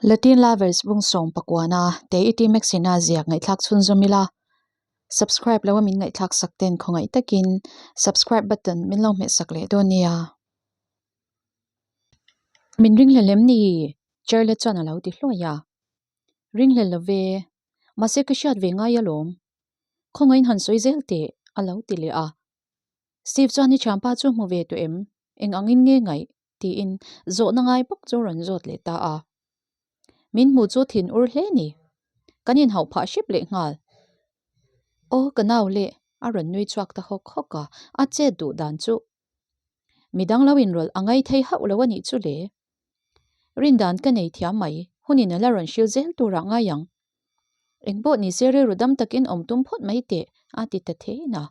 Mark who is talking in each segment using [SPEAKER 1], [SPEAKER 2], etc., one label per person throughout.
[SPEAKER 1] Latin Lovers bung sawm pakuana te i ti Maxina ziak ngaihthlak chhunzawm ila. Subscribe lo a min ngaihthlak sak ten khawngaih takin subscribe button min lo hmeh sak leh dawn nia. Min ringhlel em ni? Charlie chuan a lo ti hluai a. Ringhlel lo ve, mahse ka hriat ve ngai alawm. Khawngaihin han sawi zel teh a lo ti leh a. Steve chuan i thianpa chu hmu ve tawh em? Eng angin nge ngaih? tiin zawhna ngai bawk chu rawn zawt leh ta a. Min hmuh chu thin ur hle ni. Kan inhauh phah hrep leh nghal. Aw ka nau leh a rawn nui chhuak ta hawk hawk a, a chet duh dan chu midang lo inrawlh a ngai thei hauh lo a nih chu le. Rindan ka nei thiam mai, hunin a la rawn hril zel turah ngai ang. Engpawh ni se rilru dam takin awm tum phawt mai teh a ti ta thein a,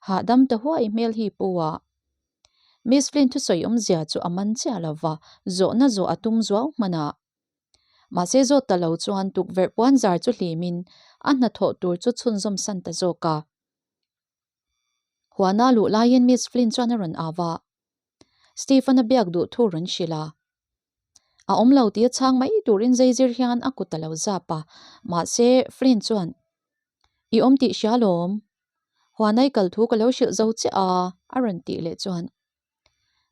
[SPEAKER 1] hahdam ta huai hmel hi pu a. Miss Flynn thusawi awmzia chu a man chiah lo va, zawhna zawh a tum zuau hman a. Mahse zawt ta lo chuan tukverh puan zar chu hlimin a hnathawh tur chu chhunzawm san ta zawk a. Huana luh laiin Miss Flynn chuan a rawn au va, Stephen-a biak duh thu rawn hrilh a. A awm lo tih a chhang mai turin zeizir hian a kut a lo zap a, mahse Flynn chuan, I awm tih hria lawm, Huanai kal thu ka lo hrilh zo chiah a, a rawn tih leh chuan,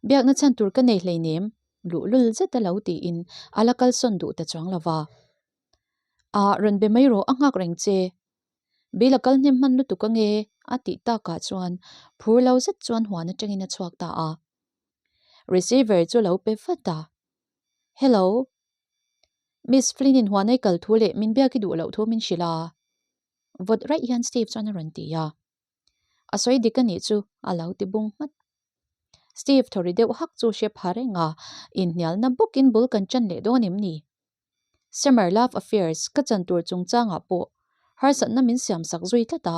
[SPEAKER 1] Biakna chhan tur ka nei hleinem, luhlul zet a lo tiin a la kalsawn duh ta chuang lo va. A rawn be mai rawh, a nghak reng che. Bill a kal hnem hman lutuk ange, a tih takah chuan phur lo zet chuan huan atangin a chhuak ta a. Receiver chu lo pe vat a. Hello. Miss Flynn-in huanai kal thu leh min biak i duh loh thu min hrilh a. Vawt raih hian Steve chuan a rawn ti a. A sawi dik a nih chu a lo ti bung nghat. Steve thaw ri deuh hak chu hre pha reng a, inhnialna bawkin bul kan ṭan leh dawn em ni? Summer Love Affairs ka chan tur chungchangah pawh harsatna min siam sak zui tlat a.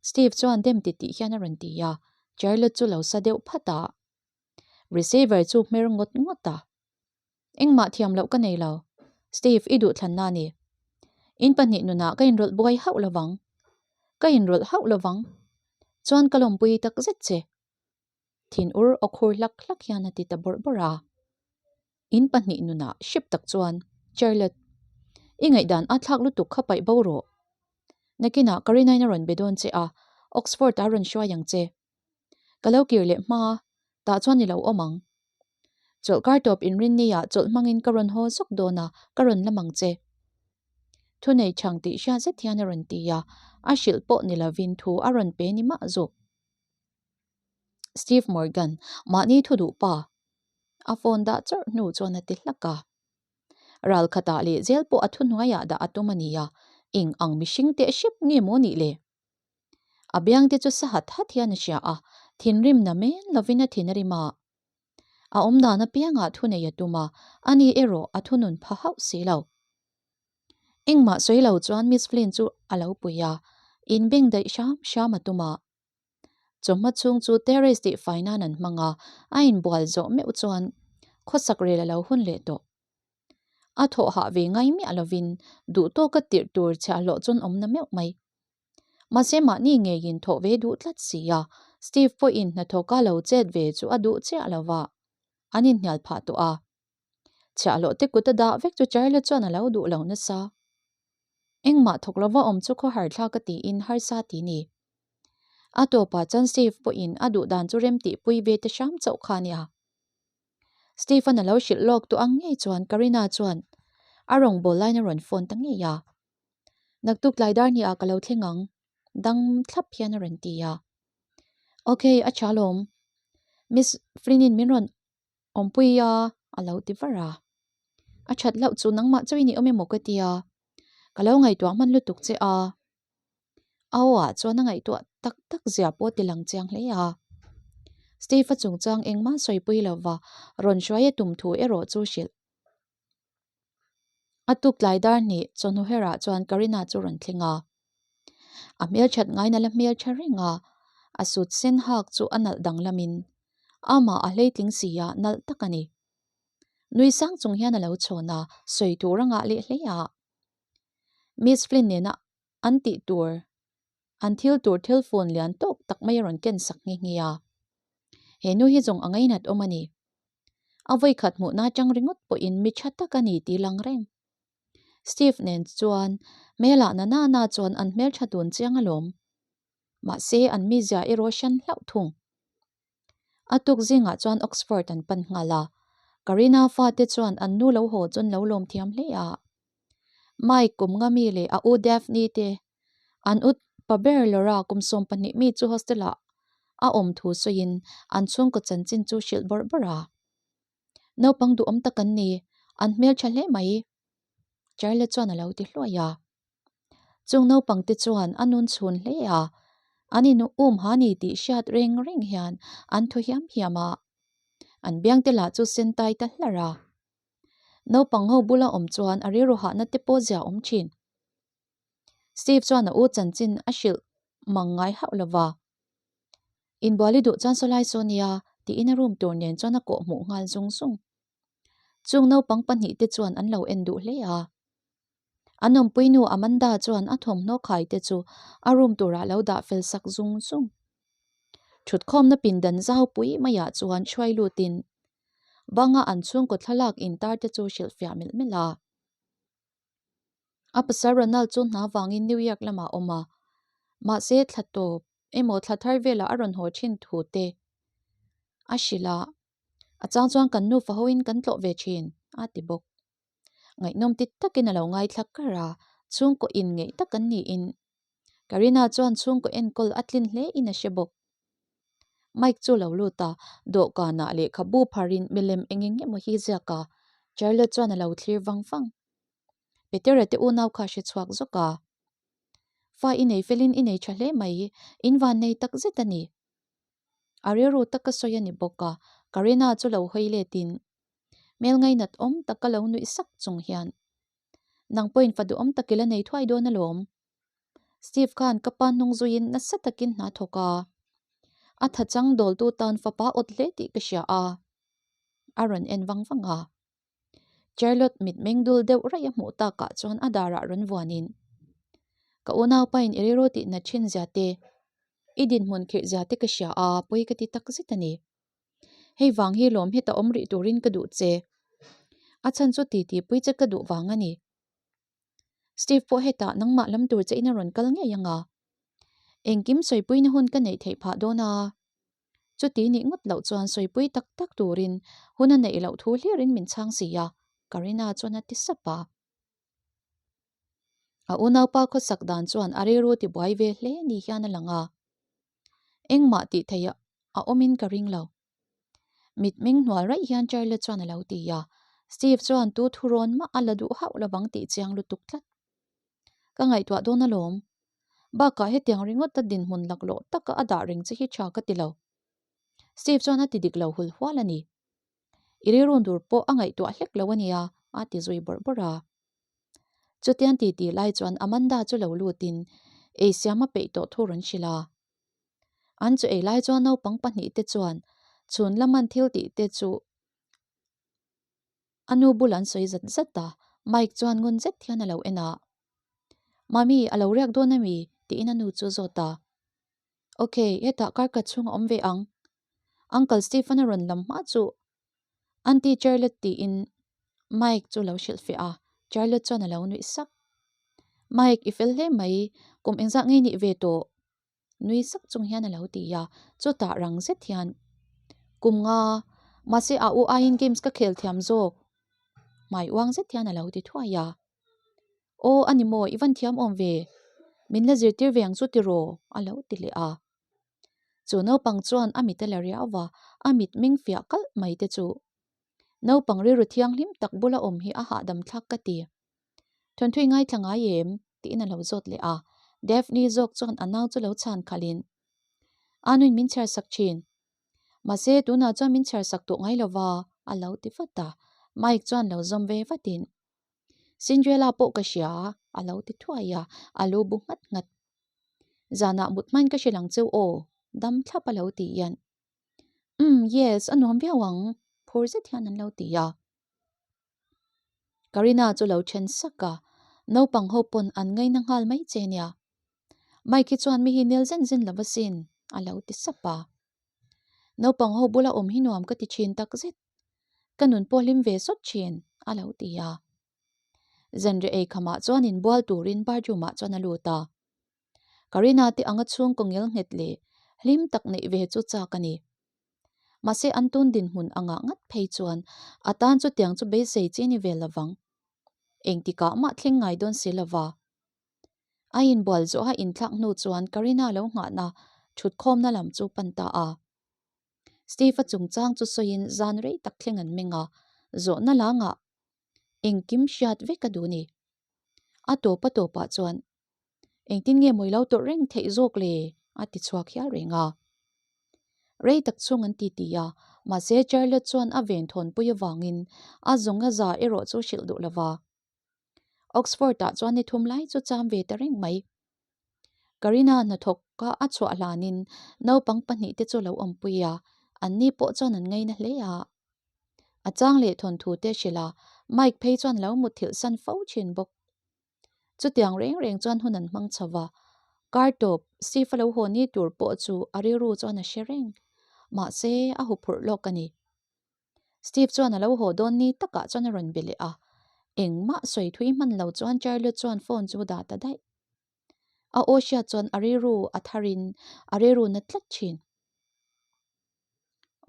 [SPEAKER 1] Steve chuan dem ti tih hian a rawn ti a, Charlotte chu lo sa deuh phat a. Receiver chu hmer ngawt ngawt a. Engmah thiam loh ka nei lo. Steve i duhthlanna a ni. In pahnih nunah ka inrawlh buai hauh lovang. Ka inrawlh hauh lovang. Chuan ka lawmpui tak zet che. Thin ur aw khur hlak hlak hian a ti ta bawrh bawrh a. In pahnih nunah hrep tak chuan, Charlotte, i ngaihdan a thlak lutuk kha paih bo rawh. Nakinah Karina-in a rawn be dawn che a, Oxford-a rawn hruai ang che. Ka lo kir leh hma, tah chuan i lo awm ang. Chawlhkar tawp inrinni-ah chawlh hmangin ka rawn haw zawk dawn a, ka rawn lam ang che. Thunei chhang tih hriat zet hian a rawn ti a, a hrilh pawh ni lovin thu a rawn pe ni mah zawk. Steve Morgan, mahni thu duh pa. A phone dah chawrh hnu chuan a ti hlak a. Ral khatah leh zel pawh a thuhnuaiah dah a tum a ni a, eng ang mihring teh hrep nge maw nih le? A biang te chu sa hat hat hian a hria a, thinrim na men lovin a thin a rim a. A awm dan apiangah thunei a tum a, ani erawh a thunun pha hauh si lo. Engmah sawi lo chuan Miss Flynn chu a lo pui a, inbeng daih hram hram a tum a. Chawhma chhung chu terrace tih fai nan an hmang a, a inbual zawh meuh chuan khawsak rel a lo hun leh tawh. A thawh hah ve ngai miah lovin duh tawka tirh tur chhiahhlawh chuan awm na meuh mai. Mahse mahni ngeiin thawh ve duh tlat si a, Steve pawhin hnathawka lo chet ve chu a duh chiah lo va, an inhnial phah tawh a. Chhiahhlawh te kut a dah vek chu Charlie chuan a lo duh lo nasa. Engmah thawk lova awm chu khawhar thlak a tiin harsa ti ni. A tawpah chuan Steve pawhin a duh dan chu rem tihpui ve te hram chauh kha a nia. Stephen a lo hrilh lawk tawh ang ngei chuan Karina chuan a rawngbâwl laiin a rawn phone ta ngei a. Naktuk tlai dar hniah ka lo thleng ang, dang thlap hian a rawn ti a. Ok, a tha lawm. Miss Flynn-in min rawn awmpui a, a lo ti var a. A that loh chu nangmah chauhin i awm emaw ka ti a, ka lo ngaihtuah hman lutuk che a. A aw ah chuan a ngaihtuah tak tak zia pawh a ti lang chiang hle a. Steve-a chungchang engmah sawipui lova rawn hruai a tum thu erawh chu hrilh. A tuk tlai dar hnih chawhnu herah chuan Karina chu rawn thleng a. A hmelthat ngaina la hmeltha reng a, a sut sen hak chu a nalh danglamin amah a hleitling si a nalh tak a ni. Nui sang chung hian a lo chhawn a, sawi tur a ngah leh hle a. Miss Flynn nena an tih tur, an thil tur thil phone lian tawk tak mai a rawn ken sak nghe nghe a. He nu hi zawng a ngainat awm a ni. A vawikhat hmuhna atang ringawt pawhin mi tha tak a ni tih lang reng. Steve nen chuan hmelah na na na chuan an hmeltha dun chiang alawm. Mahse an mizia erawh hran hlauh thung. A tuk zingah chuan Oxford an pan nghal a, Karina fate chuan an nu lo haw chu an lo lawm thiam hle a. Mike kum nga mi leh a u Daphne te an u pa ber Laura kum 12 mi chu hostel ah a awm thu sawiin an chhungkaw chanchin chu hrilh bawrh bawrh a. Naupang duhawm tak an ni, an hmeltha hle mai, Charlie chuan a lo ti hluai a. Chung naupang te chuan a nun chhun hle a, an in um ha ni tih hriat reng reng hian an thaw hiam hiam a. An biang te lah chu sen tai ta hlar a. Naupang ho bula awm chuan a rilru hahna te pawh zia awm thin. Steve chuan a u chanchin a hrilh mang ngai hauh lo va. Inbual i duh chuan saw lai saw nia tiin a room tur nen chuan a kawh hmuh nghal zung zung. Chung naupang pahnih te chuan an lo en duh hle a. An awmpui nu Amanda chuan a thawmhnaw khai te chu a room turah lo dah fel sak zung zung. Thutkhawmna pindan zau pui maiah chuan hruai lutin banga an chhungkaw thlalak intar te chu hrilhfiah melh melh a. A pasal Ronald chu hna vangin New York lamah a awm a, mahse thla tawp emaw thla thar velah a rawn haw thin thu te a hrilh a, a chang chuan kan nufa hoin kan tlawh ve thin a ti bawk. Ngaihnawm ti takin a lo ngaithla kar a, chhungkaw inngeih tak an niin Karina chuan chhungkaw enkawl a tlin hle in a hre bawk. Mike chu lo lut a, dawhkanah lehkhabu pharin milem eng eng emaw hi ziak a, Charlotte chuan a lo thlir vang vang. Petera te unau kha a hre chhuak zawk a. Fa i nei felin i nei tha hle mai, in van nei tak zet a ni. A rilru taka sawi a ni bawk a, Karina chu lo hawi letin hmel ngainat awm taka lo nuih sak chung hian, Nang pawhin fa duhawm tak i la nei thuai dawn alawm. Steve khan ka pa hnung zuiin nasa takin hna thawk a. A tha chang dawltu tan fapa awt hle tih ka hria a. A rawn en vang vang a. Charlotte mitmeng dul deuh raih a hmuh takah chuan a darah rawn vuanin, Ka unaupain i rilru tih nat thin zia te, i dinhmun khirh zia te ka hria a, pawi ka ti tak zet a ni. Hei vang hi lawm heta awm rih turin ka duh che. A chhan chu titi pui che ka duh vang a ni. Steve pawh hetah nangmah lam tur che in a rawn kal ngei ang a. Engkim sawipuina hun ka neih theih phah dawn a. Chuti nih ngawt loh chuan sawipui tak tak turin hun a neih loh thu hlirin min chhang si a, Karina chuan a ti sap a. A unaupa khawsak dan chuan a rilru tibuai ve hle ni hian a lang a. Engmah tih theih a awmin ka ring lo. Mitmeng hnual raih hian Charlie chuan a lo ti a, Steve chuan tu thurawn mah a la duh hauh lovang tih chiang lutuk tlat. Ka ngaihtuah dawn alawm. Bakah hetiang ringawta dinhmun laklawh taka a dah reng che hi tha ka ti lo. Steve chuan a ti dik lo hul hual a ni. I rilru dur pawh a ngaihtuah hlek lo a nia, a ti zui bawrh bawrh a. Chutiang ti ti lai chuan Amanda chu lo lutin ei siam a peih tawh thu rawn hrilh a. An chu ei lai chuan naupang pahnih te chuan chhun laman thil tih te chu a nu bul an sawi zat zat a, Mike chuan ngun zet hian a lo en a. Mami, a lo riak dawn ami? tiin a nu chu a zawt a. Ok, hetah kar khat chhung a awm ve ang. Uncle Stephen a rawn lam hma chu Auntie Charlotte tiin Mike chu lo hrilh fiah a, Charlotte chuan a lo nuih sak. Mike, i fel hle mai, kum engzah ngei nih ve tawh? Nui sak chung hian a lo ti a, chutah rang zet hian, Kum nga, mahse a u aiin games ka khel thiam zawk. Hmai uang zet hian a lo ti thuai a. Aw, a ni maw, i van thiam awm ve. Min la zirtir ve ang chu tiraw? a lo ti leh a. Chu naupang chuan a mit a la riau va, a mit meng fiah kalh mai te chu. Naupang rilru thianghlim tak bula awm hi a hahdam thlak ka ti. Thawnthui ngaithla ngai em? tiin a lo zawt leh a. Daphne zawk chuan a nau chu lo chhan khalhin, A nuin min chhiar sak thin. Mahse, tunah chuan min chhiar sak tawh ngai lo va, a lo ti vat a. Mike chuan lo zawm ve vatin, Cinderella pawh ka hria, a lo ti thuai a, a lu bu nghat nghat. Zanah mut hmain ka hrilh ang cheu aw, dam thlap a lo ti hian. Umm, yes, a nuam viau ang, phur zet hian an lo ti a. Karina chu lo then sak a, naupang ho pawn an ngaina nghal mai che nia. Mike hi chuan mi hi nel zen zen lo asin, a lo ti sap a. Naupang ho bula awm hi nuam ka ti thin tak zet. Ka nun pawh hlim ve sawt thin, a lo ti a. Zanriah ei khamah chuan inbual turin bathroom-ah chuan a lut a. Karina te anga chhungkaw ngel nghet leh hlim tak neih ve chu chak a ni. Mahse an tun dinhmun angah ngat phei chuan a tan chutiang chu beisei chi ni ve lovang. Engtikah mah thleng ngai dawn si lova. A inbual zawha inthlak hnu chuan Karina lo nghahna thutkhawmna lam chu pan ta a. Steve-a chungchang chu sawiin zan rei tak thleng an meng a, zawhna langah engkim hriat vek a duh ni. A tawp a tawpah chuan engtin nge mawi lo tawrh reng theih zawk le a ti chhuak hial reng a. Rei tak chhung an ti ti a, mahse Charlotte chuan a venthawnpui avangin a zawng a za erawh chu hrilh duh lova. Oxford-ah chuan ni thum lai chu cham ve ta reng mai. Karina hnathawk kha a chhuah hlanin naupang pahnihte chu lo awmpui a, anni pawh chuan an ngaina hle a. A chang leh thawnthu te hrilh a, Mike phei chuan lo mutthilh san fo thin bawk. Chutiang reng reng chuan hun an hmang chho va, kar tawp Steve a lo haw ni tur pawh chu a rilru chuan a hre reng. Mahse, a huphurh lawk a ni. Steve chuan a lo haw dawn ni takah chuan a rawn be leh a, engmah sawi thui hman lo chuan Charlotte chuan phone chu dah ta daih. A aw hriat chuan a rilru a tharin a rilru na tlat thin.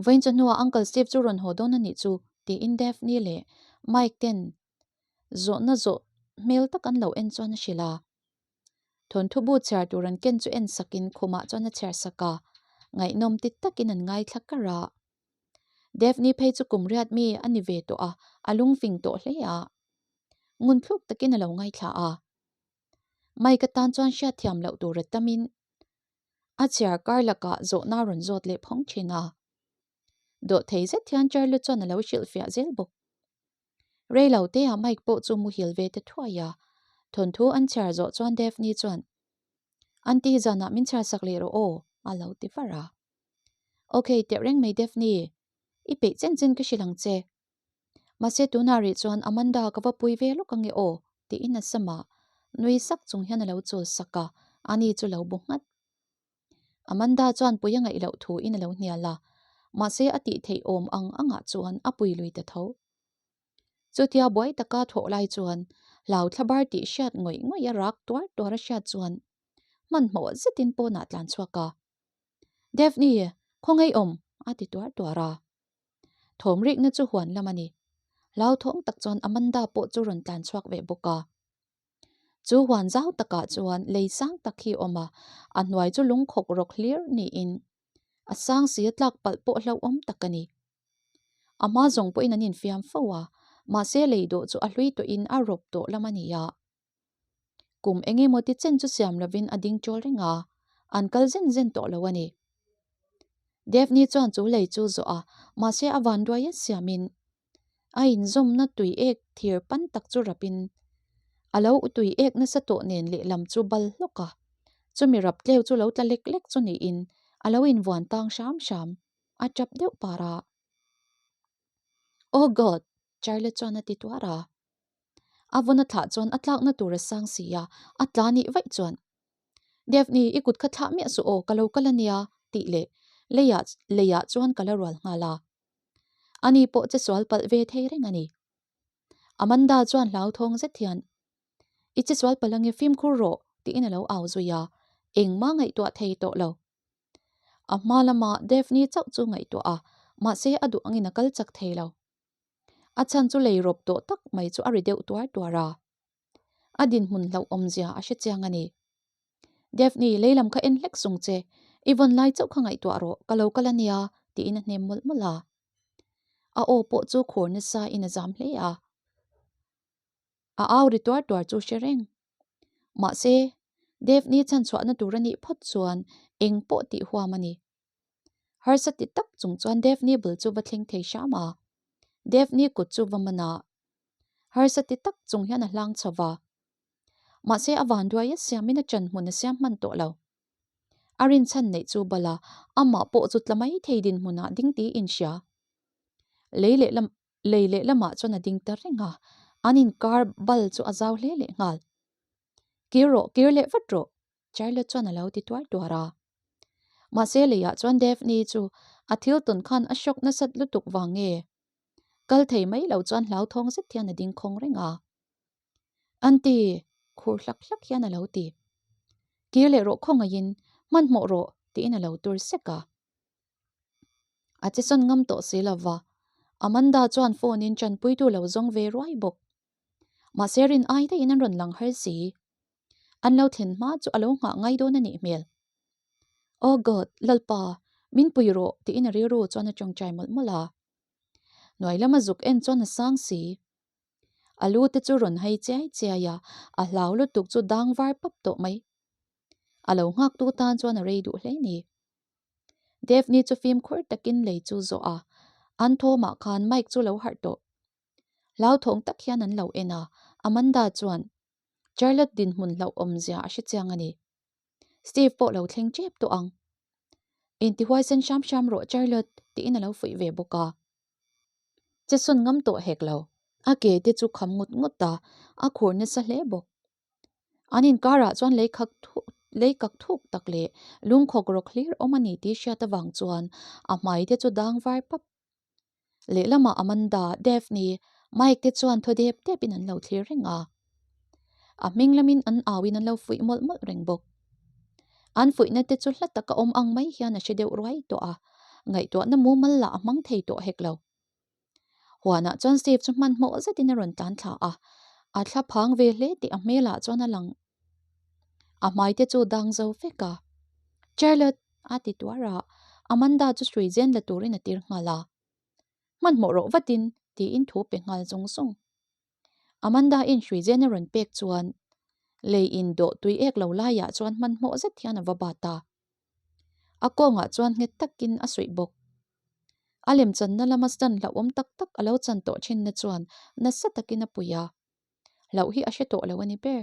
[SPEAKER 1] Vawiin chu hnuah Uncle Steve chu rawn haw dawn a nih chu tiin Daphne leh Mike ten zawhna zawh hmel tak an lo en chuan a hrilh a. Thawnthu bu chhiar tur an ken chu en sakin khumah chuan a chhiar sak a, ngaihnawm ti takin an ngaithla kar a. Daphne phei chu kum riat mi a ni ve tawh a, a lungfing tawh hle a. Ngun thluk takin a lo ngaithla a. Mike atan chuan hriatthiam loh tur a tamin a chhiar kar lakah zawhna a rawn zawt leh phawng thin a. Dawhthei zet hian Charlie chuan a lo hrilhfiah zel bawk. Rei lo te ah Mike pawh chu muhil ve ta thuai a, thawnthu an chhiar zawh chuan Daphne chuan, Aunty zanah min chhiar sak leh rawh aw, a lo ti var a. Ok, teh reng mai Daphne, i peih chen chen ka hrilh ang che. Mahse tunah rih chuan Amanda ka va pui ve lawk ange aw, tiin a sam a, nui sak chung hian a lo chawl sak a, ani chu lo bu nghat. Amanda chuan pui a ngaih loh thu in a lo hnial a, mahse a tih theih awm ang angah chuan a pui lui ta tho. Chutia buai taka thawh lai chuan hlau thlabar tih hriat ngawih ngawih a rak tuar tuar a hriat chuan hmanhmawh zetin pawnah tlan chhuak a. Daphne, khawngaih awm! a ti tuar tuar a. Thawm rikna chu huan lam a ni. Hlauthawng tak chuan Amanda pawh chu rawn tlan chhuak ve bawk a. Chu huan zau takah chuan lei sang tak hi a awm a, a hnuai chu lungkhawk rawk hlir niin a sang si a tlak palh pawh hlauhawm tak a ni. A hma zawng pawhin an infiam fo a, mahse lei dawh chu a hlui tawhin a rawp tawh lam a ni a. Kum eng emaw ti chen chu siam lovin a ding chawl reng a, an kal zen zen tawh lo a ni. Daphne chuan chu lei chu zawh a, mahse a vanduai a siamin a inzawmna tui ek thir pan tak chu rapin a lo tui ek nasa tawh nen lehlam chu bal hlawk a, chumi rap tleu chu lo tla lek lek chu niin a lo invuan tang hram hram, a tap deuh par a. Oh God! Charlie chuan a ti tuar a. A vawn a thlah chuan a tlakna tur a sang si a, a tla nih vaih chuan, Daphne, i kut kha thlah miah suh aw, ka lo kal a nia, tih leh leiah leiah chuan ka la rual nghal a. Ani pawh che sual palh ve thei reng a ni. Amanda chuan hlauthawng zet hian, I che sual palh ange fimkhur rawh, tiin a lo au zui a, engmah ngaihtuah thei tawh lo. A hma lamah Daphne chauh chu ngaihtuah a, mahse a duh angin a kal chak thei lo. A chhan chu lei rawp tawh tak mai chu a ri deuh tuar tuar a. A dinhmun hlauhawmzia a hre chiang a ni. Daphne, lei lam kha en hlek sung che. I vawn lai chauh kha ngaihtuah rawh, ka lo kal a nia, tiin a hnem mawlh mawlh a. A aw pawh chu khur nasa in a zam hle a. A au ri tuar tuar chu hre reng. Mahse, Daphne chhanchhuahna tur a nih phawt chuan eng pawh tih huam a ni. Harsa ti tak chung chuan Daphne bul chu va thleng thei hram a. Daphne kut chu va man a. Harsa ti tak chung hian a hlang chho va. Mahse a vanduai a siamin a chan hmun a siam hman tawh lo. A rinchhan neih chu bal a, amah pawh chu tla mai thei dinhmunah ding tiin inhria. Lei leh lam lei leh lamah chuan a ding ta reng a, an inkar bal chu a zau hle leh nghal. Kir rawh, kir leh vat rawh, Charlotte chuan a lo ti tuar tuar a. Mahse leiah chuan Daphne chu a thil tawn khan a shock nasat lutuk vang nge? Kal thei mai lo chuan hlauthawng zet hian a ding khawng reng a. Aunty! Khur hlak hlak hian a lo ti. Kir leh rawh khawngaihin, hmanhmawh rawh tiin a lo tur sek a. A che sawn ngam tawh si lova, Amanda chuan phone in tanpuitu lo zawng ve ruai bawk. Mahse rin ai daihin an rawn lang har si. An lo thlen hma chu a lo nghah ngai dawn a nih hmel. Oh God, Lalpa, min pui rawh tiin a rilru chuan a tawngtai mawlh mawlh a. Hnuai lama zuk en chuan a sang si. A lu te chu rawn hai chiai chiai a, a hlau lutuk chu dang var pap tawh mai. A lo nghaktu tan chuan a rei duh hle ni. Daphne chu fimkhur takin lei chu zawh a, an thawmah khan Mike chu lo harh tawh. Hlauthawng tak hian an lo en a, Amanda chuan Charlotte dinhmun hlauhawmzia a hre chiang a ni. Steve pawh lo thleng tep tawh ang. Intihuaisen hram hram rawh Charlotte tiin a lo fuih ve bawk a. Che sawn ngam tawh hek lo. A ke te chu kham ngut ngut a, a khur nasa hle bawk. An inkarah chuan lei khak lei kak thuk tak leh lungkhawk rawk hlir awm a ni tih hriat avang chuan a hmai te chu dang var pap. Lehlamah Amanda, Daphne, Mike te chuan thaw dep depin an lo thlir reng a. A hming lamin an auin an lo fuih mawlh mawlh reng bawk. An fuihna te chu hla taka awm ang mai hian a hre deuh ruai tawh a, ngaihtuahna mumal lah a hmang thei tawh hek lo. Huanah chuan Steve chu hmanhmawh zetin a rawn tlan thla a, a thla phang ve hle tih a hmelah chuan a lang. A hmai te chu dang zo vek a. Charlotte! a ti tuar a, Amanda chu hrui zen la turin a tir nghal a. Hmanhmawh rawh vatin tiin thu pe nghal zung zung. Amanda in hrui zen a rawn pek chuan lei in dawh tui ek lo laiah chuan hmanhmawh zet hian a va bat a. A kawngah chuan nghet takin a suih bawk. A lemchanna lama stan hlauhawm tak tak a lo chan tawh thinna chuan nasa takin a pui a. Hlauh hi a hre tawh lo a ni ber.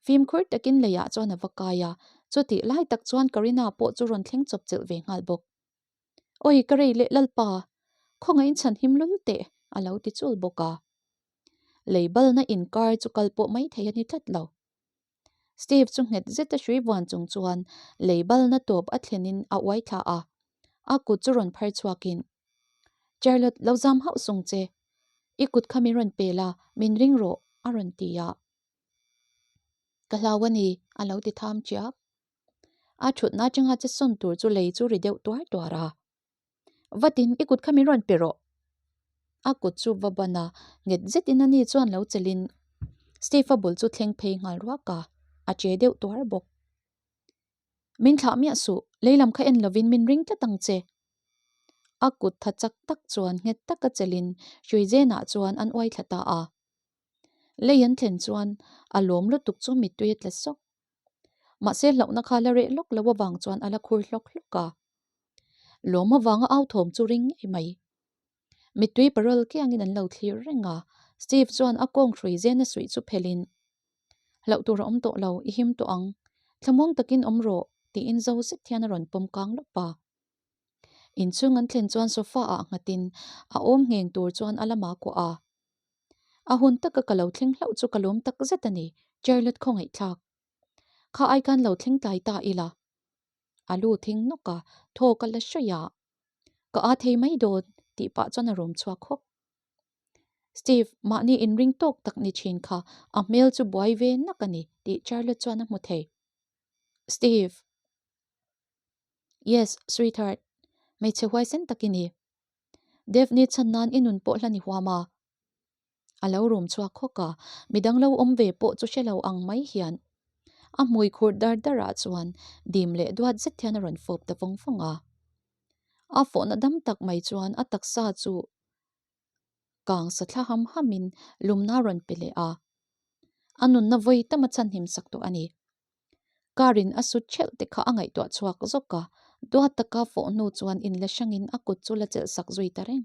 [SPEAKER 1] Fimkhur takin leiah chuan a va kai a, chutih lai tak chuan Karina pawh chu rawn thleng chawp chilh ve nghal bawk. Awi ka rei leh Lalpa, khawngaihin chhan him lul teh a lo ti chul bawk a. Lei balna inkar chu kal pawh mai thei a ni tlat lo. Steve chu nghet zeta hrui vuan chung chuan lei balna tawp a thlenin a uai thla a, a kut chu rawn phar chhuakin, Charlotte, lo zam hauh sung che. I kut kha min rawn pel a, min ring rawh, a rawn ti a. Ka hlau a ni, a lo ti tham chiak. A thutna atanga che sawn tur chu lei chu ri deuh tuar tuar a. Vatin i kut kha min rawn pe rawh. A kut chu va ban a, nghet zetin ani chuan lo chelin Steve-a bul chu thleng phei nghal ruak a, a che deuh tuar bawk. Min thlah miah suh, lei lam kha en lovin min ring tlat ang che. A kut tha chak tak chuan nghet taka chelin Hruizenah chuan an uai thla ta a. Lei an thlen chuan a lawm lutuk chu mittui a tla sawk. Mahse hlauhna kha la reh lawk lo avang chuan a la khur hlawk hlawk a. Lawm avanga au thawm chu ring ngei mai. Mittui parol kiangin an lo thlir reng a, Steve chuan a kawng hrui zen a suih chu phelhin, Hlauh tur a awm tawh lo, i him tawh ang. Thlamuang takin awm rawh, tiin zo zet hian a rawn pawm kang lawp a. Inchhung an thlen chuan sofa ah nghatin a awm ngheng tur chuan a lama kuah a. A hun taka ka lo thleng hlauh chu ka lawm tak zet a ni, Charlotte khawngaihthlak. Kha ai khan lo thleng tlai ta ila. A lu thing nawk a, thaw ka la hraih a. Ka aa thei mai dawn, tih pah chuan a rawm chhuak hawk. Steve, mahni inring tawk tak ni thin kha, a hmel chu buai ve nak a ni, tih Charlotte chuan a hmu thei. Steve. Yes, sweetheart. Hmeichhe huaisen tak i ni. Daphne chhan nan i nun pawh hla ni huam a. A lo rum chhuak hawk a, midang lo awm ve pawh chu hre lo ang mai hian a hmui khur dar dar ah chuan dim leh duat zet hian a rawn fawp ta vawng vawng a. A fawhna dam tak mai chuan a taksa chu kang sa thla ham ham in lumna a rawn pe leh a. A nunna vawi tam a chhanhim sak tawh a ni. Car in a sut ṭhelh te kha a ngaihtuah chhuak zawk a, duat taka fawh hnu chuan in la hrangin a kut chu la chelh sak zui ta reng.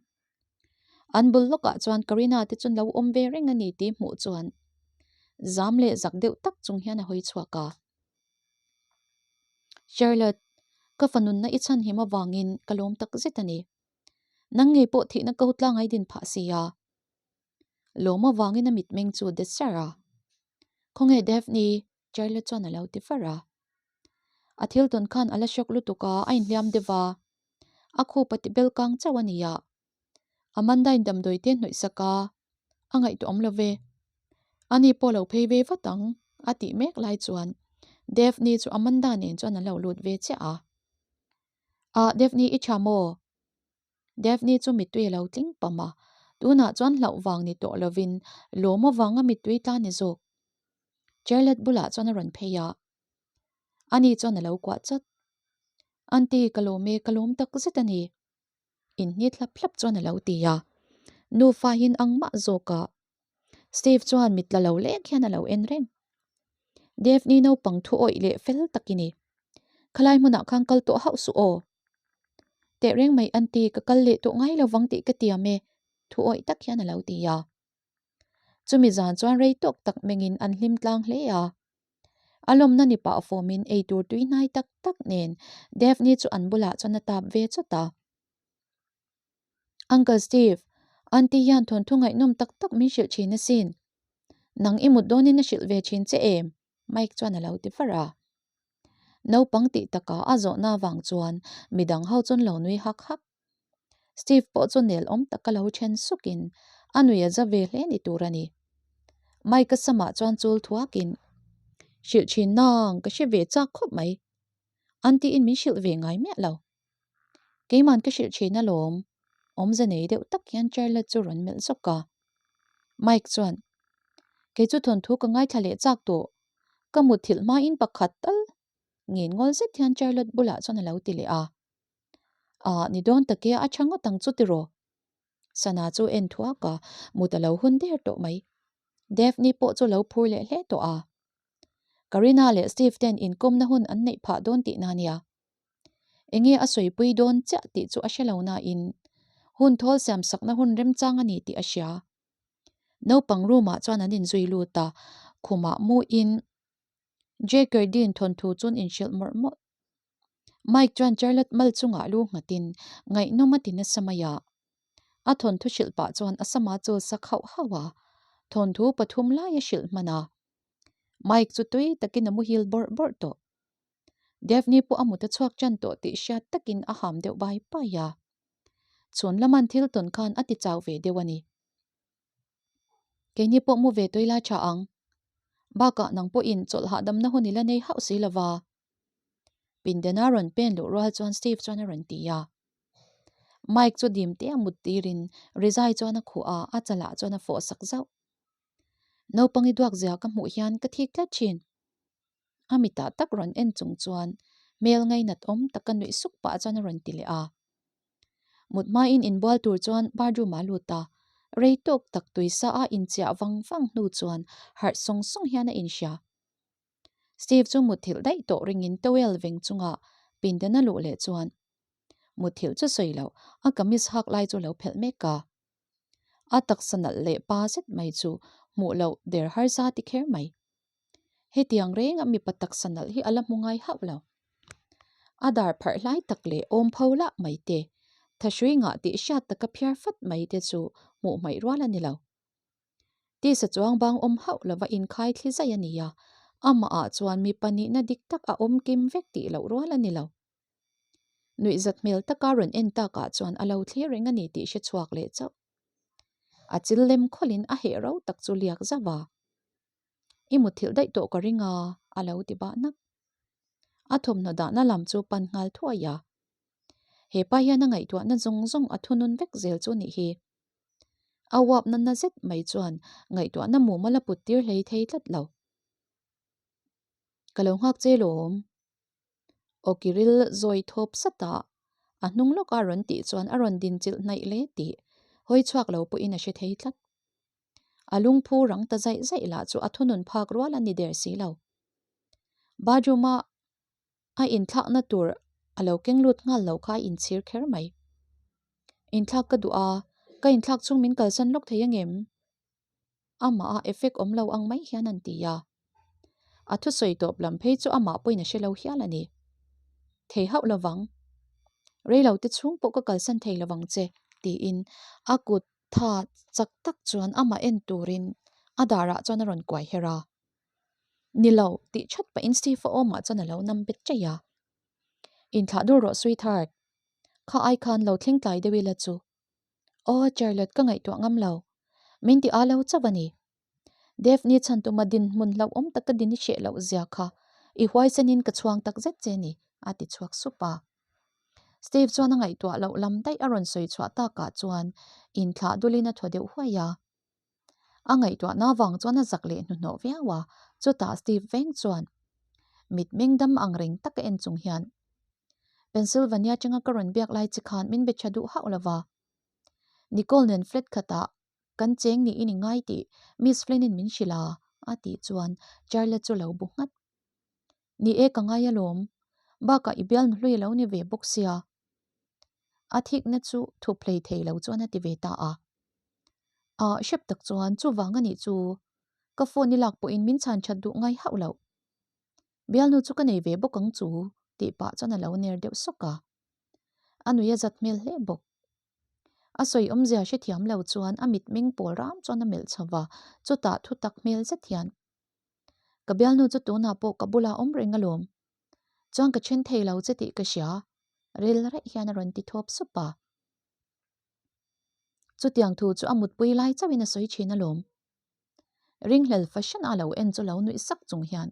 [SPEAKER 1] An bul lawkah chuan Karina te chu lo awm ve reng a ni tih hmuh chuan zam leh zak deuh tak chung hian a hawi chhuak a. Charlotte, ka fanunna i chhanhim avangin ka lawm tak zet a ni. Nang ngei pawh thihna ko tlang ai din phah si a. Lawm avangin a mitmeng chu det sar a. Khawnge Daphne? Charlotte chuan a lo ti far a. A thil tawn khan a la shock lutuk a, a inhliam deuh a. A khup a ti bel kang chauh a nia. Amanda-in damdawi te hnawih sak a, a ngaihtuah awm lo ve. Ani pawh lo phei ve vat ang, a tih mek lai chuan Daphne chu Amanda nen chuan an lo lut ve chiah a. Ah, Daphne i tha maw? Daphne chu mittui a lo tling pam a, tunah chuan hlauh vang ni tawh lovin lawm avanga mittui tla ni zawk. Charlotte bulah chuan a rawn phei a, ani chuan a lo kuah chawt. Aunty, ka lawm e, ka lawm tak zet a ni. Inhnit hlap hlap chuan a lo ti a, nufa hin ang mah zawk a. Steve chuan mit la lo lek hian a lo en reng. Daphne naupang thu awih leh fel tak i ni. Khalai hmunah khan kal tawh hauh suh aw. Tehreng mai aunty ka kal leh tawh ngai lovang tih ka tiam e, thu awih tak hian a lo ti a. Chumi zan chuan rei tawk tak mengin an hlim tlang hle a. A lawmna ni pah fawmin eitur tui hnai tak tak nen Daphne chu an bulah chuan a tap ve chawt a. Uncle Steve, Aunty hian thawnthu ngaihnawm tak tak min hrilh thin asin. Nang i mut dawnin a hrilh ve thin che em? Mike chuan a lo ti far a. Naupang tih takah a zawhna avang chuan midang ho chuan lo nui hak hak. Steve pawh chu nel awm taka lo then sukin a nui a za ve hle ni tur a ni. Mike-a samah chuan chul thuakin, Hrilh thin nang, ka hre ve chak khawp mai. Aunty-in min hrilh ve ngai miah lo. Keiman ka hrilh thin alawm, awmze nei deuh tak hian Charlotte chu rawn melh zawk a. Mike chuan, Kei chu thawnthu ka ngaithla leh chak tawh, ka mutthilh hmain pakhat tal ngen ngawl zet hian Charlotte bulah chuan a lo ti leh a. Ah, ni dawn tak e, a tha ngawt ang chu tiraw? Sana chu en thuak a, mut a lo hun der tawh mai. Daphne pawh chu lo phur leh hle tawh a. Karina leh Steve ten inkawmna hun an neih phah dawn tihna nia. Enge a sawipui dawn chiah tih chu a hre lo nain hun thawl siam sakna hun remchang a ni tih a hria. Naupang room ah chuan an inzui lut a, khumah muin Jaker Dean thawnthu chuan inhrilh mawrh mawrh. Mike chuan Charlotte mal chungah lu nghatin ngaihnawm a ti nasa mai a. A thawnthu hrilh pah chuan a sama chawl sak hauh hauh a, thawnthu pathum lai a hrilh hman a. Mike chu tui takin a muhil bawrh bawrh tawh. Daphne pawh a mut a chhuak tan tawh tih hriat takin a ham deuh bai bai a. Chhun laman thil tawn khan a ti chau ve deuh a ni. Keini pawh mu ve tawih lai tha ang. Bakah nang pawhin chawlh hahdamna hun i la nei hauh si lova. Pindena rawn pen luh rual chuan Steve chuan a rawn ti a. Mike chu dim te a mut tirin rizai chuan a khuh a, a chalah chuan a fawh sak zauh. Naupang i duak zia ka hmuh hian ka thik tlat thin. A mitah tak rawn en chung chuan hmel ngainat awm taka nuih suk pah chuan a rawn ti leh a. Mut hmain inbual tur chuan bathroom ah lut a, rei tawk tak tuisa a inchiah vang vang hnu chuan harh sawng sawng hian a inhria. Steve chu mutthilh daih tawh ringin towel veng chungah pindan a luh leh chuan mutthilh chu sawi loh a kamis hak lai chu lo phelh mek a. A taksa nalh leh pa zet mai chu hmuh loh der harsa ti kher mai. Hetiang renga mipa taksa nalh hi a la hmu ngai hauh lo. A dar pharh hlai tak leh awm pho lah mai te, thahrui ngah tih hriat taka phiar fat mai te chu hmuh hmaih rual a ni lo. Tisa chuang bang awm hauh lova inkhai thli zaih a ni a, amahah chuan mipa nihna dik tak a awm kim vek tih loh rual a ni lo. Nuihzat hmel taka rawn en takah chuan a lo thlir reng a ni tih hre chhuak leh chauh. A chil lem khawlhin a heh ro tak chu liak zauh a. I mutthilh daih tawh ka ring a, a lo ti bah nak. A thawmhnaw dahna lam chu pan nghal thuai a. He pa hian a ngaihtuahna zawng zawng a thunun vek zel chu nih hi. A uapna na zet mai chuan ngaihtuahna mumal a put tir hlei thei tlat lo. Ka lo nghak che lawm. Awkiril zawi thawp sat a, a hnung lawka rawn tih chuan a rawn dinchilh hnaih hle tih hawi chhuak lo pawhin a hre thei tlat. A lungphu rang ta zaih zaih lah chu a thunun phak rual a ni der si lo. Bathroom-a a inthlakna tur a lo keng lut nghal lo kha a inchhir kher mai. Inthlak ka duh a, ka inthlak chung min kalsan lawk thei angem? Amah a effect awm lo ang mai hian an ti a. A thusawi tawp lam phei chu amah pawhin a hre lo hial a ni. Thei hauh lovang. Rei lo te chhung pawh ka kalsan thei lovang che, tiin a kut Tha chak tak chuan amah en turin a darah chuan a rawn kuai her a. Ni lo, tih that pahin Steve-a awmah chuan a lo nam bet chaih a. Inthlah dur rawh sweetheart, kha ai khan lo thleng tlai deuh ila chu. Aw Charlotte ka ngaihtuah ngam lo. Min ti a lo chauh a ni. Daphne chhan tuma dinhmun hlauhawm taka din i hreh loh zia kha i huaisenin ka chhuang tak zet che ni, a ti chhuak sup a. Steve chuan a ngaihtuah loh lam daih a rawn sawi chhuah takah chuan inthlah dulin a thaw deuh huai a. A ngaihtuahna vang chuan a zak leh hnuhnawh viau a, chutah Steve veng chuan mitmeng dam ang reng taka en chung hian, Pennsylvania atanga ka rawn biak lai che khan min be tha duh hauh lo va. Nicole nen flat khatah kan cheng niin i ngai tih Miss Flynn-in min hrilh a, a tih chuan Charlie chu lo bu nghat. Ni e ka ngai alawm, bakah i bialnu hlui a lo ni ve bawk sia. A thikna chu thup hlei thei lo chuan a ti ve ta a. Ah, hrep tak chuan chuvang a nih chu, ka phone i lak pawhin min chhan that duh ngai hauh loh. Bialnu chu ka nei ve bawk ang chu tih pah chuan a lo ner deuh sawk a. A nui a zat hmel hle bawk. A sawi awmzia hrethiam lo chuan a mitmeng pawl ram chuan a melh chho va, chutah thu tak hmel zet hian, Ka bialnu chu tunah pawh ka bulah awm reng alawm. Chuan ka then thei lo che tih ka hria, ril raih hian a rawn ti thawp sup a. Chutiang thu chu a mutpui lai chauhin a sawi thin alawm. Ringhlel fashion a lo en chu lo nuih sak chung hian,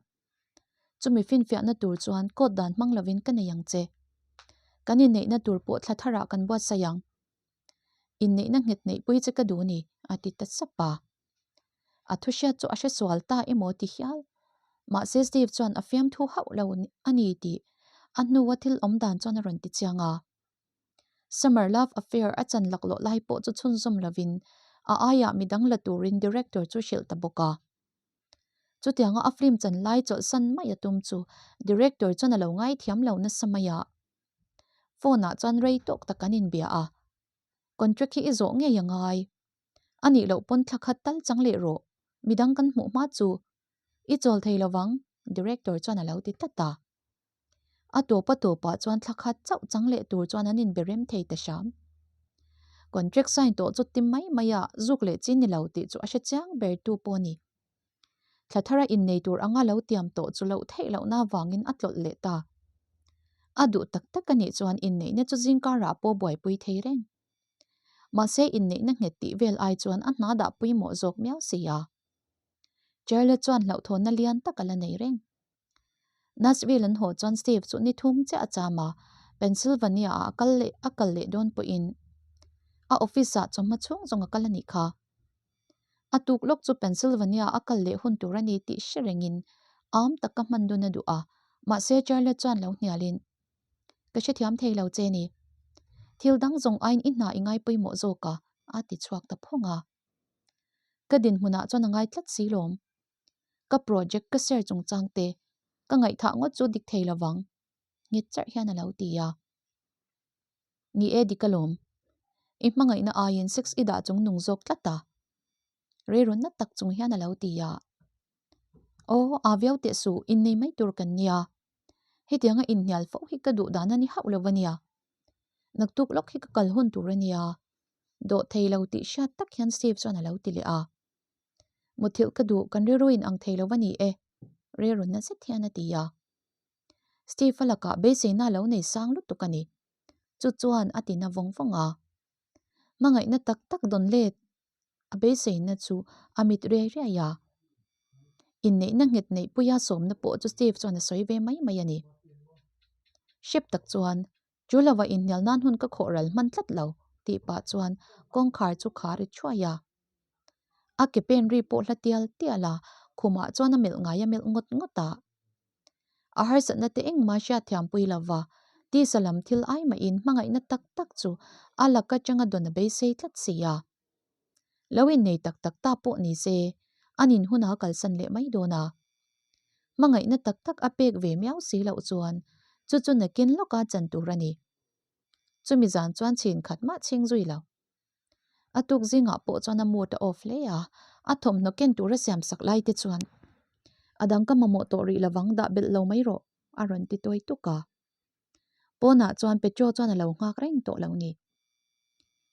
[SPEAKER 1] Chumi finfiahna tur chuan coat dan hmang lovin ka nei ang che. Kan inneihna tur pawh thla tharah kan buatsaih ang. Inneihna nghet neihpui che ka duh ni, a ti ta sap a. A thuhriat chu a hre sual ta emaw ti hial. Mahse Steve chuan a fiamthu hauh lo a ni tih a hnua thil awm dan chuan a rawn ti chiang a. Summer Love Affair a chan laklawh lai pawh chu chhunzawm lovin a aiah midang la turin director chu hrilh ta bawk a. Chutianga a film chan lai chawlhsan mai a tum chu director chuan a lo ngaithiam lo nasa mai a. Phone ah chuan rei tawk tak an inbia a. Contract hi i zawh ngei a ngai. A nih loh pawn thla khat tal chang leh rawh, midang kan hmuh hma chu i chawl thei lovang, director chuan a lo ti tlat a. A tawp a tawpah chuan thla khat chauh chang leh tur chuan an inbe rem thei ta hram. Contract sign tawh chu ti mai mai a, zuk leh chi ni lo tih chu a hre chiang ber tu pawh a ni. Thla thara innei tur anga lo tiam tawh chu loh theih lohna avangin a tlawlh leh ta. A duh tak tak a nih chuan inneihna chu zingkarah pawh buaipui thei reng. Mahse inneihna nghet tih vel ai chuan a hna dah pawimawh zawk miau si a. Charlotte chuan hlauhthawnna lian tak a la nei reng. Nashville an haw chuan Steve chu ni thum chiah a cham a, Pennsylvania ah a kal leh a kal leh dawn pawhin a office ah chawhma chhung zawng a kal a nih kha. A tuk lawk chu Pennsylvania a kal leh hun tur a ni tih hre rengin am taka hman dun a duh a, mahse Charlotte chuan lo hnialin, Ka hrethiam thei lo che ni. Thil dang zawng aiin i hna i ngai pawimawh zawk a, a ti chhuak ta phawng a. Ka dinhmunah chuan a ngai tlat si lawm. Ka project ka share chungchang te ka ngaihthah ngawt chu dik thei lovang, nghet charh hian a lo ti a. Ni e dik alawm. I hmangaihna aiin sex i dah chung nung zawk tlat a. Reirawn na tak chung hian a lo ti a. Aw, aa viau teh suh, innei mai tur kan nia. Hetianga inhnial fo hi ka duh dan a ni hauh lo a nia. Naktuk lawk hi ka kal hun tur a nia. Dawh thei lo tih hriat tak hian Steve chuan a lo ti leh a. Muthilh ka duh, kan rilru in ang thei lo a ni e, rilru na zet hian a ti a. Steve-a lakah beiseina a lo nei sang lutuk a ni. Chu chuan a ti na vawng vawng a. Hmangaihna tak tak dawn let a beiseina chu a mit riai riai a. Inneihna nghet neihpuia sawmna pawh chu Steve chuan a sawi ve mai mai a ni. Hrep tak chuan Chu lova inhnial nan hun ka khawh ral hman tlat lo, tih pah chuan kawngkhar chu khar i thuai a. A ke pen ri pawh hla tial tial a, khumah chuan a melh ngai a melh ngawt ngawt a. A harsatna te engmah hriat thiam pui lova, tisa lam thil ai mahin hmangaihna tak tak chu a lak atanga dawn a beisei tlat si a. Lo innei tak tak ta pawh ni se, an in huna kalsan leh mai dawn a. Hmangaihna tak tak a pek ve miau si loh chuan chu chu nakin lawka chan tur a ni. Chumi zan chuan chhin khat mah chhing zui lo. A tuk zingah pawh chuan a mood a off hle a, a thawmhnaw ken tura siam sak lai te chuan a dang ka mamawh tawh rih lovang dah belh lo mai rawh a rawn ti tawi tuk a. Pawnah chuan Petro chuan a lo nghak reng tawh lo ni.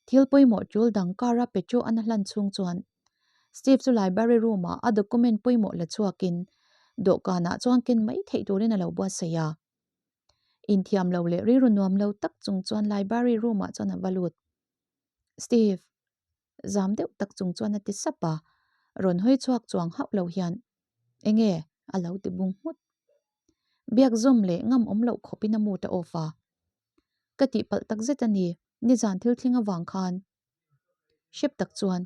[SPEAKER 1] Thil pawimawh tul dang car-a Petro an a hlan chhung chuan Steve chu library room-ah a document pawimawh la chhuakin dawhkanah chuan ken mai theih turin a lo buatsaih a. Inthiam lo leh rilru nuam lo tak chung chuan library room-ah chuan a va lut. Steve! Zam deuh tak chung chuan a ti sap a, rawn hawi chhuak chuang hauh lo hian, Enge? a lo ti bung nghut. Biak zawm leh ngam awm loh khawpin a mood a off a. Ka tihpalh tak zet a ni, nizan thil thleng avang khan. Hrep tak chuan,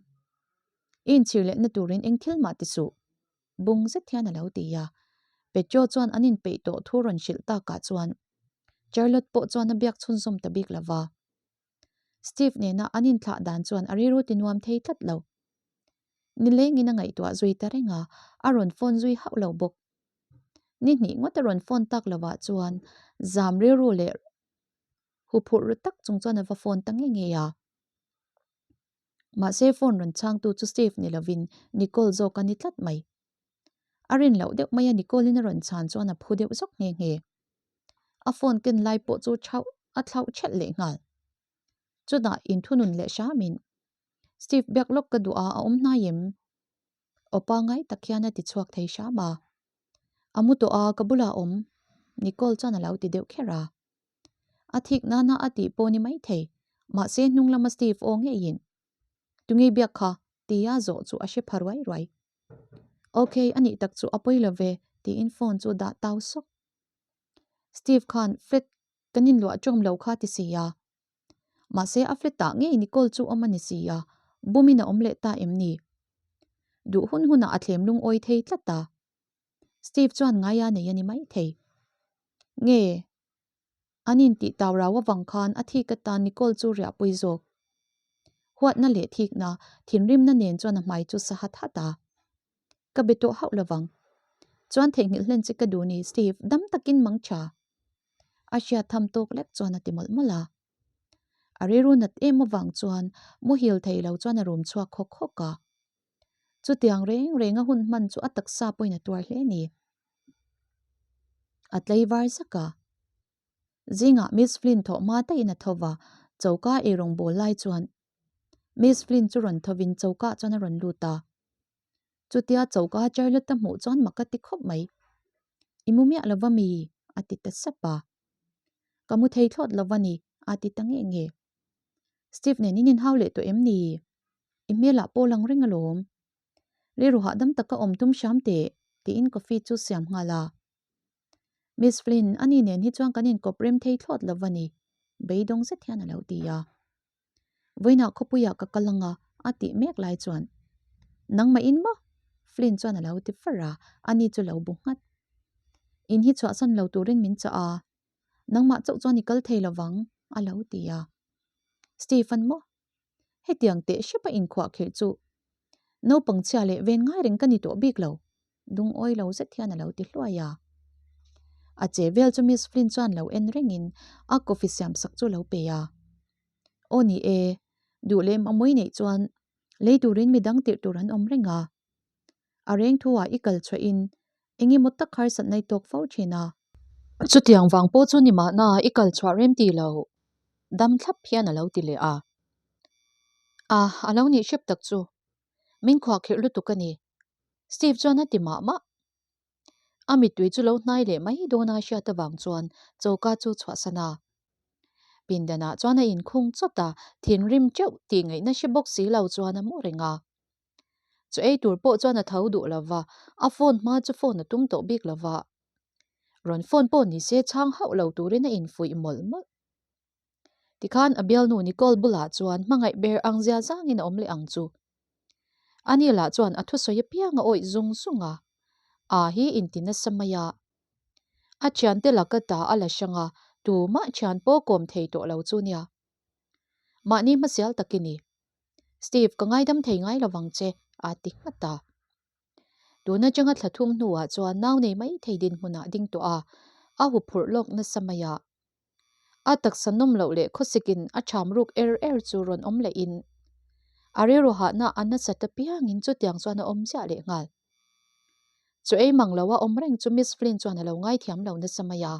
[SPEAKER 1] I inchhir lehna turin eng thil mah ti suh. Bung zet hian a lo ti a. Petro chuan an inpeih tawh thu rawn hrilh takah chuan Charlotte pawh chuan a biak chhunzawm ta bik lo va. Steve nena an inthlah dan chuan a rilru ti nuam thei tlat lo. Nilengin a ngaihtuah zui ta reng a, a rawn phone zui hauh lo bawk. Ni hnih ngawt a rawn phone tak lovah chuan zam rilru leh huphurh ru tak chung chuan a va phone ta ngei ngei a. Mahse phone rawn chhangtu chu Steve ni lovin Nicole zawk a ni tlat mai. A rin loh deuh mai a Nicole in a rawn chhan chuan a phu deuh zawk nghe nghe. A phone ken lai pawh chu chhauh a thlauh ṭhelh leh nghal. Chutah inthunun leh hramin, Steve biak lawk ka duh a, a awm hnai em? Aw pangngai tak hian a ti chhuak thei hram a. A mu tawh a, ka bulah a awm, Nicole chuan a lo ti deuh kher a. A thik nana a tih pawh ni maithei, mahse hnung lama Steve aw ngeiin, Tunge biak kha? tia zawh chu a hre pha ruai ruai. Ok, a nih tak chu a pawi lo ve, tiin phone chu dah tau sawk. Steve khan flat kan inluah ṭawm lo kha ti si a. Mahse a flat ah ngei Nicole chu awm a ni si a, bumin a awm leh ta em ni? Duh hun hunah a thlem lungawi thei tlat a. Steve chuan ngai a nei a ni maithei. Nge? An intih tau rau avang khan a thik atan Nicole chu riahpui zawk. Huatna leh thikna, thinrimna nen chuan a hmai chu sa hat hat a. Ka be tawh hauh lovang. Chuan theihnghilh hlen che ka duh ni Steve, dam takin mang tha. A hriat tham tawk lek chuan a ti mawlh mawlh a. A rilru nat em avang chuan muhil thei lo chuan a rum chhuak hawk hawk a. Chutiang reng reng a hun hman chu a taksa pawhin a tuar hle a ni. A tlei var zak a. Zingah Miss Flynn thawh hma daihin a tho va, choka eirawng bawl lai chuan Miss Flynn chu rawn thovin chokah chuan a rawn lut a. Chutia choka Charlotte a hmuh chuan mak a ti khawp mai. I mu miah lo va mi? a ti ta sap a. Ka mu thei thlawt lo va ni, a ti ta nge nge. Steve nen in inhau leh tawh em ni? I hmelah pawh lang reng alawm. Rilru hahdam taka awm tum hram teh, tiin coffee chu siam nghal a. Miss Flynn, ani nen hi chuan kan inkawp rem thei thlawt lo va ni, beidawng zet hian a lo ti a. Vawiinah khawpuiah ka kal ang a, a tih mek lai chuan, Nangmah in maw? Flynn chuan a lo ti far a, ani chu lo bu nghat. In hi chhuahsan lo turin min chah a, nangmah chauh chuan i kal thei lo vang, a lo ti a. Stephen maw? Hetiang teh hrep a inkhuah khirh chu naupang chhia leh ven ngai reng ka ni tawh bik lo, lungawi lo zet hian a lo ti hluai a. A che vel chu Miss Flynn chuan lo en rengin a coffee siam sak chu lo pe a. Aw ni e, duh leh mamawih neih chuan lei turin midang tirh tur an awm reng a. A reng thu ah i kal chhuah in eng emaw tak harsatna i tawk fo thin a. Chutiang vang pawh chu ni mahna i kal chhuah rem ti lo, dam thlap hian a lo ti leh a. A, a lo nih hrep tak chu. Min khuahkhirh lutuk a ni. Steve chuan a ti mah mah. A mittui chu lo hnai leh mai dawn a hriat avang chuan choka chu chhuahsan a. Pindanah chuan a inkhung chawt a, thinrim teuh tih ngaihna hre bawk si lo chuan a mu reng a. Chu ei tur pawh chuan a tho duh lo va, a phone hma chu phone a tum tawh bik lo va. Rawn phone pawh ni se chhang hauh lo turin a infuih mawlh mawlh. Tikhan a bialnu Nicole bulah chuan hmangaih ber ang zia zangin a awm leh ang chu. Ani lah chuan a thusawi apiang a awih zung zung a, a hi inti nasa mai a. A thiante laka ta a la hrang a, tumah thian pawh kawm thei tawh lo chu nia. Mahni hmasial tak i ni. Steve, ka ngaidam thei ngai lovang che, a ti nghat a. Tun atanga thla thum hnuah chuan nau nei mai thei dinhmunah ding tawh a, a huphurh lawk nasa mai a. A taksa nawm loh leh khawsikin a ṭham ruk er er chu rawn awm lehin a rilru hahna a nasat apiangin chutiang chuan a awm ziah leh nghal. Chu ei mang loa awm reng chu Miss Flynn chuan a lo ngaithiam lo nasa mai a.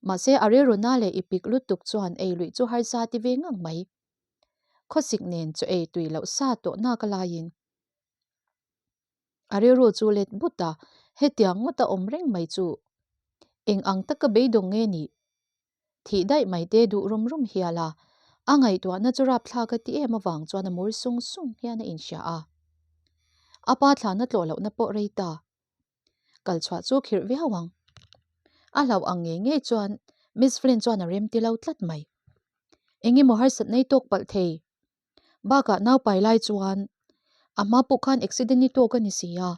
[SPEAKER 1] Mahse a rilru na leh i pik lutuk chuan ei luih chu harsa ti ve ngang mai. Khawsik nen chu ei tui loh sa tawh nak a laiin a rilru chu let but a, hetiang ngawt a awm reng mai chu eng ang taka beidawng nge nih? Thih daih mai te duh rum rum hial a, A ngaihtuahna chu rapthlak a ti em avang chuan a mur sung sung hian a inhria a. A pa thlana tlawh lohna pawh rei ta. Kal chhuah chu khirh viau ang. A hlauh ang ngei ngei chuan Miss Flynn chuan a rem ti lo tlat mai. Eng emaw harsat nei tawk palh thei. Bakah naupai lai chuan a hma pawh khan accident i tawk a ni si a.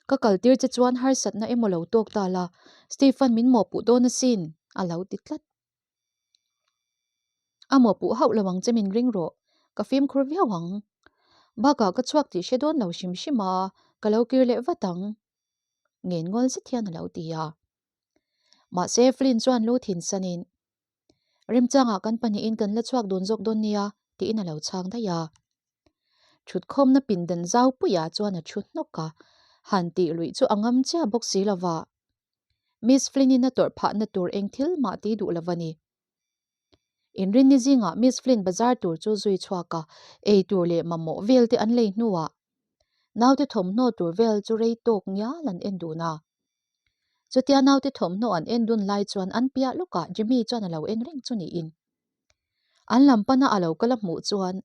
[SPEAKER 1] Ka kal tir che chuan harsatna emaw lo tawk ta la, Stephen min mawhpuh dawn asin, a lo ti tlat. A mawhpuh hauh lo ang che min ring rawh, ka fimkhur viau ang. Bakah ka chhuak tih hre dawn lo hrim hrim a, ka lo kir leh vat ang. Ngen ngawl zet hian a lo ti a. Mahse Flynn chuan lu thin sanin, Remchangah kan pahnihin kan la chhuak dawn zawk dawn nia, tiin a lo chhang daih a. Thutkhawmna pindan zau puiah chuan a thu hnawk a, han tih luih chu a ngam chiah bawk si lo va. Miss Flynn-in a tawrh phahna tur eng thil mah ti duh lo a ni. Inrinni zingah Miss Flynn bazar tur chu zui chhuak a, ei tur leh mamawh vel te an lei hnuah naute thawmhnaw tur vel chu rei tawk ngial an en dun a. Chutia naute thawmhnaw an en dun lai chuan an piah lawkah Jimmy chuan a lo en reng chu niin an lam pana a lo kal a hmuh chuan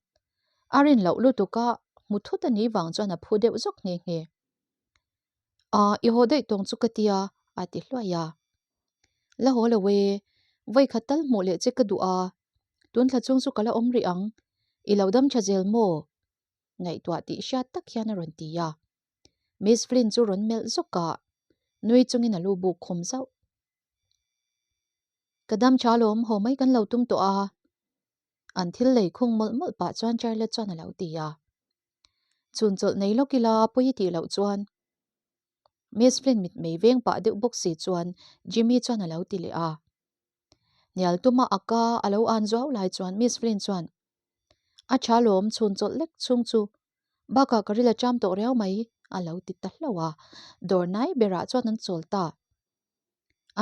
[SPEAKER 1] a rin loh lutuk a hmu thut a nih vang chuan a phu deuh zawk nghe nghe. Aaa i haw daih tawng chu ka tia a ti hluai a. La haw lo e, vawi khat tal hmuh leh che ka duh a, tun thla chung chu ka la awm rih ang, i lo dam tha zel maw? Ngaihtuah tih hriat tak hian a rawn ti a. Miss Flynn chu rawn melh zawk a, nui chungin a lu buk khum zauh. Ka dam tha alawm, haw mai kan lo tum tawh a. An thil lei khung mawlh mawlh pah chuan Charlie chuan a lo ti a. Chhun chawlh nei lawk ila pawi tih loh chuan Miss Flynn mitmei veng pah deuh bawk si chuan Jimmy chuan a lo ti leh a. Hnial tuma a ka a lo an zuau lai chuan Miss Flynn chuan A tha lawm chhun chawlh lek chhung chu bakah ka ril a cham tawh riau mai a lo ti ta hlauh a. Dawr nai berah chuan an chawl ta.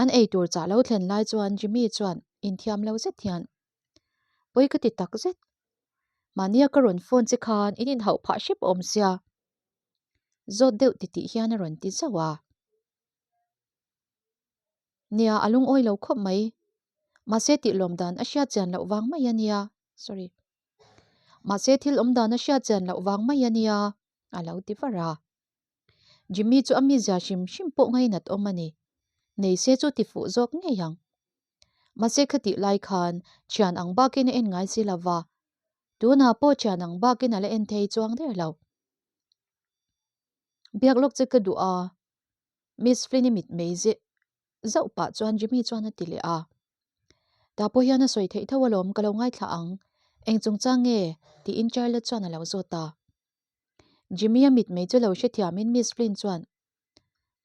[SPEAKER 1] An ei tur chah lo thlen lai chuan Jimmy chuan inthiam lo zet hian Pawi ka ti tak zet. Mahnia ka rawn phone che khan in inhauh phah hrep awm sia. Zawt deuh titih hian a rawn ti zauh a. Nia, a lungawi lo khawp mai. Mahse tih lawm dan a hriat chian loh vang mai a nia. Sorry. Mahse thil awm dan a hriat chian loh vang mai a nia, a lo ti var a. Jimmy chu a mizia hrim hrim pawh ngainat awm a ni. Nei se chu ti fuh zawk ngei ang. Mahse khatih lai khan thian ang bakin a en ngai si lo va, tunah pawh thian ang bakin a la en thei chuang der lo. Biak lawk che ka duh a, Miss Flynn-i mit mei zeh zauh pah chuan Jimmy chuan a ti leh a. Tah pawh hian a sawi theih tho alawm ka lo ngaithla ang, eng chungchang nge? tiin Charlotte chuan a lo zawt a. Jimmy-a mit mei chu lo hrethiamin Miss Flynn chuan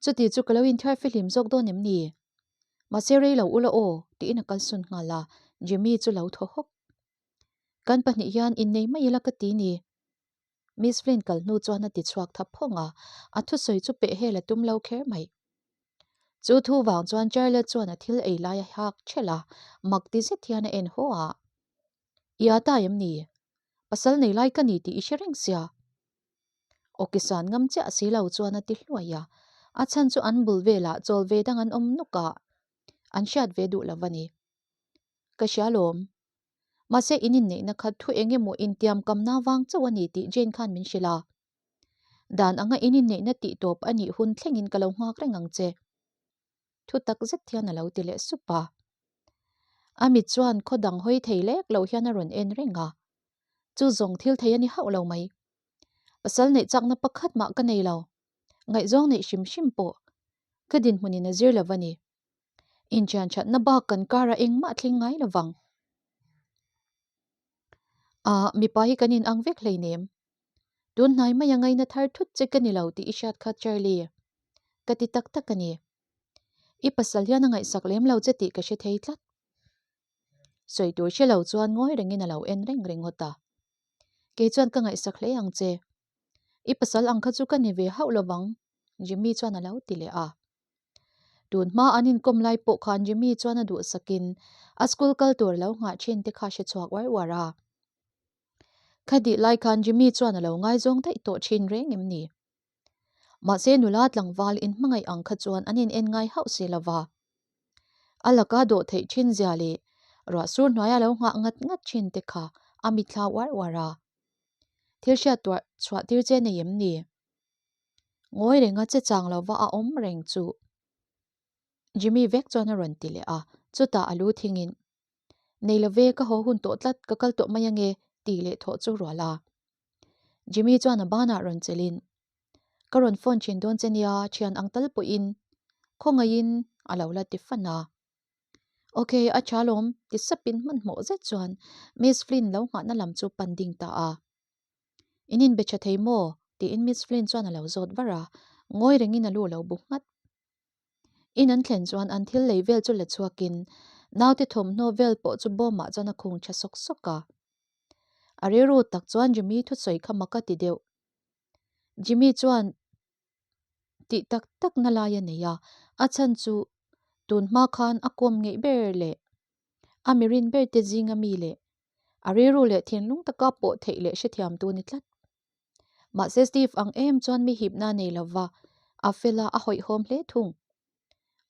[SPEAKER 1] Chuti chu ka lo inthiar fihlim zawk dawn em ni? Mahse rei lo ula aw, tiin a kalsawn nghal a, Jimmy chu lo thaw hawk. Kan pahnih hian innei mai ila ka ti ni. Miss Flynn kal hnu chuan a ti chhuak tha phawng a, a thusawi chu peh hel a tum lo kher mai. Chu thu vang chuan Charlotte chuan a thil ei lai a hak ṭhelh a, mak ti zet hian a en haw a. I a ta em ni? Pasal nei lai ka ni tih i hre reng sia. Awkisan ngam chiah si lo chuan a ti hluai a, a chhan chu an bul velah chawl ve dang an awm nuk a, an hriat ve duh lo a ni. Ka hria lawm. Mahse in inneihna kha thu eng emaw intiam kamna vang chauh a ni tih Jane khan min hrilh a. Dan anga in inneihna tih tawp a nih hun thlengin ka lo nghak reng ang che. Thu tak zet hian a lo ti leh sup a. A mit chuan khaw dang hawi thei lek lo hian a rawn en reng a. Chu zawng thil thei a ni hauh lo mai. Pasal neih chakna pakhat mah ka nei lo. Ngaihzawng neih hrim hrim pawh ka dinhmunin a zir lo a ni. Inṭhian ṭhatna bak kan karah engmah thleng ngai lo vang. Ah, mipa hi kan inang vek hleinem. Tun hnai mai a ngaina thar thut che ka ni lo tih i hriat kha Charlie. Ka ti tak tak a ni. I pasal hian a ngaihsak lem lo che tih ka hre thei tlat. Sawi tur hre lo chuan ngawi rengin a lo en reng ringawt a. Kei chuan ka ngaihsak hle ang che. I pasal ang kha chu ka ni ve hauh lovang, Jimmy chuan a lo ti leh a. Tun hma an inkawm lai pawh khan Jimmy chuan a duhsakin a school kal tur a lo nghah thin te kha hre chhuak uar uar a. Kha dih lai khan Jimmy chuan a lo ngaizawng daih tawh thin reng em ni? Mahse nula tlangval inhmangaih ang kha chuan an in en ngai hauh si lova. A laka dawh theih thin zia leh Ruah sur hnuaia lo nghah ngat ngat thin te kha a mitthla uar uar a. Thil hriat tuah chhuah tir che nei em ni? Ngawi renga che chang lova a awm reng chu Jimmy vek chuan a rawn ti leh a, chutah a lu thingin, Nei lo ve, ka haw hun tawh tlat, ka kal tawh mai ange, tih leh thawh chu rual a. Jimmy chuan a banah rawn chelhin, Ka rawn phone thin dawn che nia, thian ang tal pawhin khawngaihin a lo la ti fan a. Ok, a tha lawm, ti sapin hmanhmawh zet chuan Miss Flynn lo nghahna lam chu pan ding ta a. In inbe tha thei maw? tiin Miss Flynn chuan a lo zawt var a, ngawi rengin a lu lo bu nghat. In an thlen chuan an thil lei vel chu la chhuakin naute thawmhnaw vel pawh chu bawmah chuan a khung tha sawk sawk a. A rilru tak chuan Jimmy thusawi kha mak a ti deuh. Jimmy chuan tih tak tak na lai a nei a, a chhan chu tun hma khan a kawm ngeih ber leh a mirin ber te zinga mi leh a rilru leh thinlung taka pawh theih leh hrethiamtu ni tlat. Mahse Steve ang em chuan mi hipna nei lova a fel a, a hawihhawm hle thung.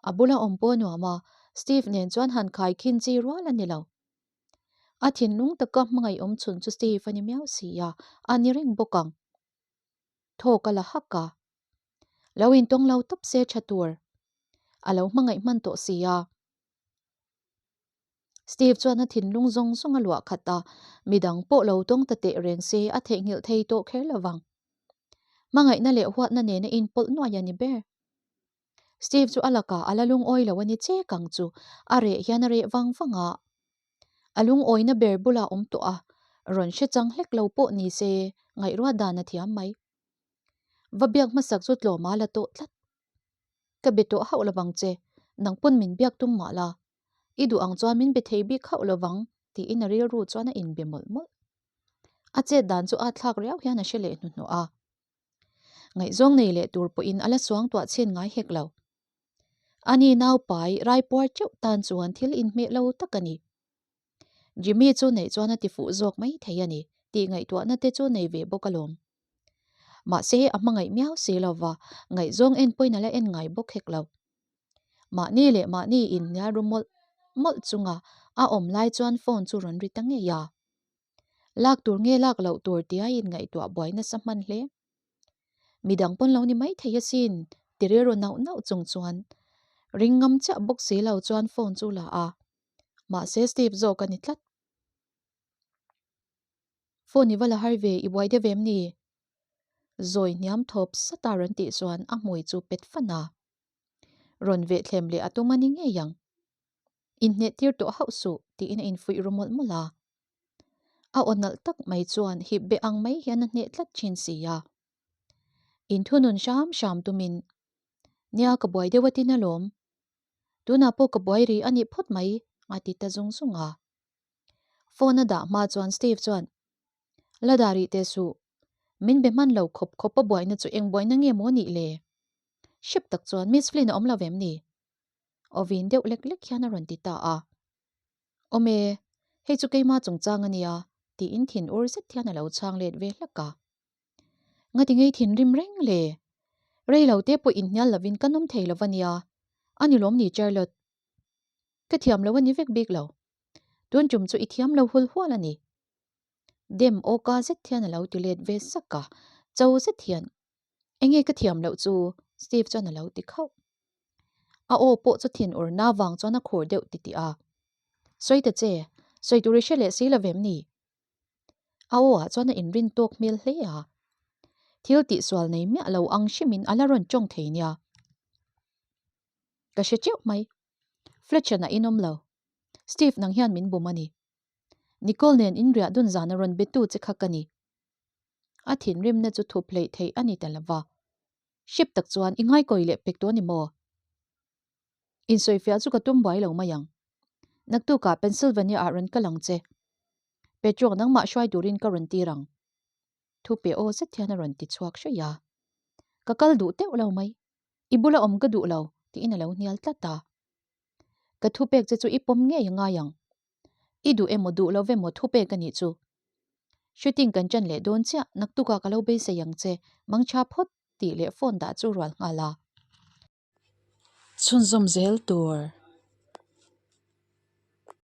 [SPEAKER 1] A bula awm pawh a nuam a, Steve nen chuan han khai khin chi rual a ni lo. A thinlung taka hmangaih awm chhun chu Steve a ni miau si a, a ni reng bawk ang. Thawk a la hak a. Lo intawng lo tawp se tha tur. A lo hmangaih hman tawh si a. Steve chuan a thinlung zawng zawng a luah khat a, midang pawh lo tawng ta teh reng se a theihnghilh thei tawh kher lo vang. Hmangaihna leh huatna nena inpawlh nuai a ni ber. Steve chu a lakah a la lungawi lo a ni chek ang chu, a reh hian a reh vang vang a. A lungawina ber bulah awm tawh a, rawn hre chang hlek lo pawh ni se ngaihruat dan a thiam mai. Va biak hmasak chu tlawm a la tawh tlat. Ka be tawh hauh lovang che, nang pawn min biak tum mah la. I duh ang chuan min be thei bik hauh lovang tiin a rilru chuan a inbe mawlh mawlh. A chet dan chu a thlak riau hian a hre leh hnuhnawh a. Ngaihzawng nei leh tur pawhin a la suang tuah chhin ngai hek lo. Ani naupai raipuar teuh tan chuan thil inhmeh lo tak a ni. Jimmy chu neih chuan a ti fuh zawk mai thei a ni tih ngaihtuahna te chu nei ve bawk alawm. Mahse a hmangaih miau si lova, ngaihzawng en pawhin a la en ngai bawk hek lo. Mahni leh mahni inhnial ru mawlh mawlh chunga a awm lai chuan phone chu rawn ri ta ngei a. Lak tur nge lak loh tur tia inngaihtuah buai nasa hman hle. Midang pawn lo ni mai thei asin ti rilru nauh nauh chung chuan ring ngam chiah bawk si lo chuan phone chu la a. Mahse Steve zawk a ni tlat. Phone i va la har ve i buai deuh em ni? Zawi hniam thawp sat a rawn tih chuan a hmui chu pet fan a. Rawn veh thlem leh a tum a ni ngei ang. Inhneh tir tawh hauh suh tiin a infuih ru mawlh mawlh a. A aw nalh tak mai chuan hip be ang mai hian a hneh tlat thin si a. Inthunun hram hram tumin, Nia ka buai deuh a tin alawm. Tunah pawh ka buai rih a nih phawt mai a ti ta zung zung a. Phone a dah hma chuan Steve chuan, La dah rih teh suh. Min be hman lo khawp khawp a buaina chu eng buaina nge maw nih le? Hrep tak chuan Miss Flynn a awm lo vem ni? Aw vin deuh lek lek hian a rawn ti ta a. Awm e, hei chu keima chungchang a nia, tiin thin ur zet hian a lo chhang let ve hlak a. Ngati ngei thinrim reng le? Rei lo te pawh inhnial lovin ka nawm thei lo va nia, a ni lawm ni Charlotte? Ka thiam lo a ni vek bik lo. Tun tum chu i thiam lo hul hual a ni. Dem awka zet hian a lo ti let ve sak a, cho zet hian, Enge ka thiam loh chu? Steve chuan a lo ti khauh. A aw pawh chu thin ur na vang chuan a khur deuh titih a. Sawi ta che, sawi tur i hre leh si lo vem ni? A aw ah chuan a inrin tawk hmel hle a. Thil tihsual nei miah lo ang hrimin a la rawn tawng thei nia. Ka hre teuh mai. Fletcher-a inawm lo. Steve nang hian min bum a ni. Nicole nen inriah dun zana rawn betu che kha ka ni. A thinrimna chu thup hleih theih a ni ta lo va. Hrep tak chuan i ngaikawi leh pek tawh a ni maw? Insawifiah chu ka tum buai lo mai ang. Naktukah Pennsylvania ah rawn kal ang che. Petro nangmah hruai turin ka rawn tir ang. Thu pe aw zet hian a rawn ti chhuak hraih a. Ka kal duh teuh lo mai. I bula awm ka duh lo tiin a lo hnial tlat a. Ka thupek che chu i pawm ngei a ngai ang. I duh emaw duh lo emaw thupek a nih chu. Shooting kan ṭan leh dawn chiah, naktukah ka lo beisei ang che, mangṭha phawt tih leh phone dah chu rual nghal a. Chhunzawm zel tur.